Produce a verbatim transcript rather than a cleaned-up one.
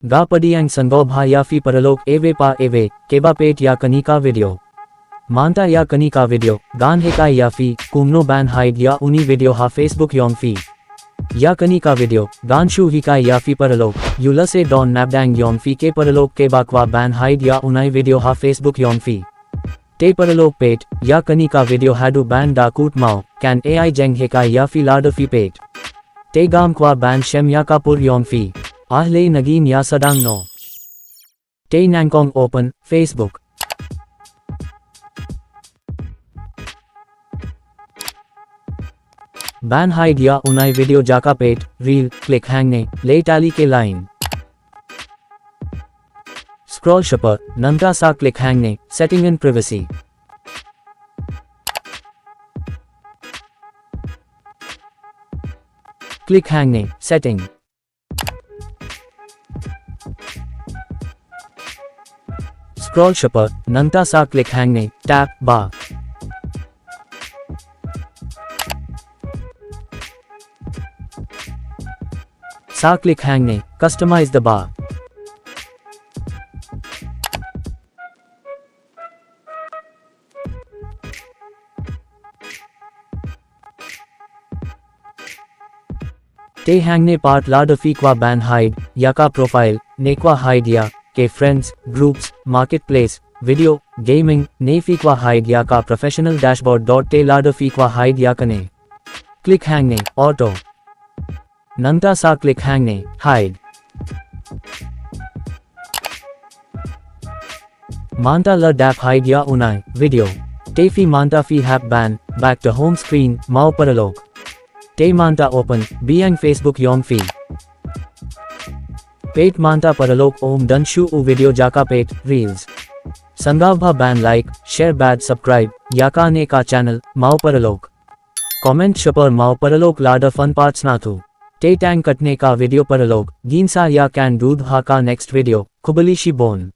Nga pdiang sngewbha ïa phi paralok, ewe pa ewe, kaba peit ïa kane ka video. Mynta ïa kane ka video, ngan hikai ïa phi, kumno ban hide ïa une video ha Facebook jong phi. Ïa kane ka video, ngan shu hikai ïa phi paralok, ïoh lehse don napdeng jong phi ki paralok kiba kwah ban hide ïa une video ha Facebook jong phi. Te paralok peit, ïa kane ka video haduh ban da kut maw, kan A I jeng hikai ïa phi lada phi peit. Te ngam kwah ban shem ïa ka por jong phi. Ahlei nangin ïa sdang noh. Te nyngkong open Facebook. Ban hide ïa une video jaka peit, reel, click hangne, leit tali ki line. Scroll shapoh, nangta sa click hangne, setting and privacy. Click hangne, setting. Scroll shapoh, nangta sa click hangne, tab bar. Sa click hangne, customize the bar. Te hangne pat lada phi kwah ban hide ïa ka profile, ne kwah hide ïa ki friends, groups, marketplace, video, gaming, ne phi kwah hide ïa ka professional dashboard dot te lada phi kwah hide ïa kane. Click hangne, auto. Nangta sa click hangne, hide. Mynta la dep hide ïa une video. Te phi mynta phi hap ban back to home screen, maw paralok. Te mynta open biang Facebook jong phi. Peit mynta paralok, ym don shuh u video jaka peit, reels. Sngewbha ban like, share bad subscribe ïa kane ka channel, maw paralok. Comment shapoh maw paralok lada phin peit sngewthuh. Te tang katne ka video paralok, ngin sa ïakynduh ha ka next video, khublei shibun.